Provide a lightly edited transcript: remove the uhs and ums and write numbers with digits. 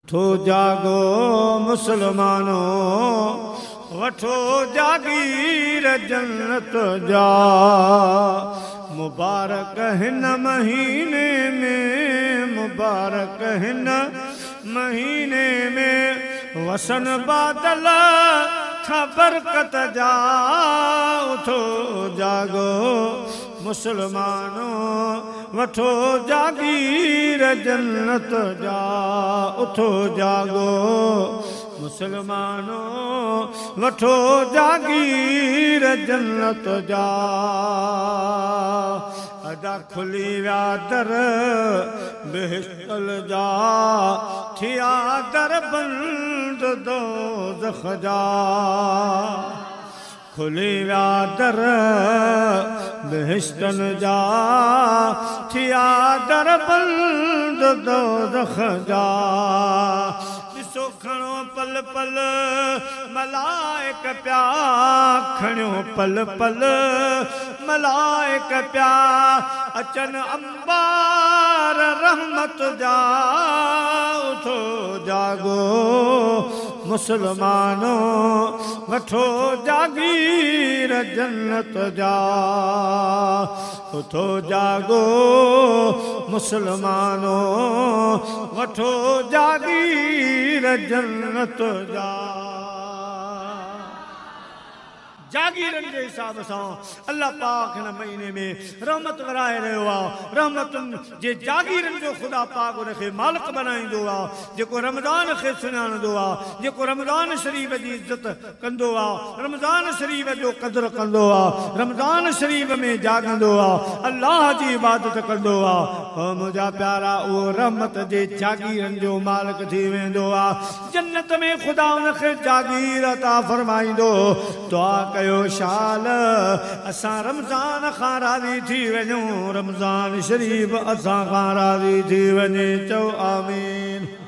اٿو جاڳو مسلمانو، وٺو جاگير جنت جا. مبارڪ هن مهيني ۾، مبارڪ هن مهيني ۾، وسن بادل ٿا برڪت جا. اٿو جاڳو مسلمانو، وٺو جاگير جنت جا. اٿو جاڳو مسلمانو، وٺو جاگير جنت جا. ادا کلي ويا در بهشتل جا، ٿيا در بند دوزخ جا. کلي ويا در بهشتن جا، ٿيا در بند دوزخ جا. ڏسو کڻو پل پل ملائڪ پيا، کڻيو پل پل ملائڪ پيا اچن انبار رحمت جا. اٿو جاڳو مسلمانو، وٺو جاگير جنت جا. اٿو جاڳو مسلمانو، وٺو جاگير جنت جا. جاگيرن جي حساب سان الله پاڪ هن مهيني ۾ رحمت ورهائي رهيو آهي. رحمتن جي جاگيرن جو خدا پاڪ ان کي مالڪ بڻائيندو آهي جيڪو رمضان کي سڃاڻندو آهي، جيڪو رمضان شريف جي عزت ڪندو آهي، رمضان شريف جو قدر ڪندو آهي، رمضان شريف ۾ جاڳندو آهي، الله جي عبادت ڪندو آهي. او منهنجا پيارا، اهو رحمت جي جاگيرن جو مالڪ ٿي ويندو آهي. جنت ۾ خدا ان کي جاگير عطا فرمائيندو. دعا ڪيو شال اسان رمضان کان راضي ٿي وڃون، رمضان شريف اسان کان راضي ٿي وڃي. چئو آمين.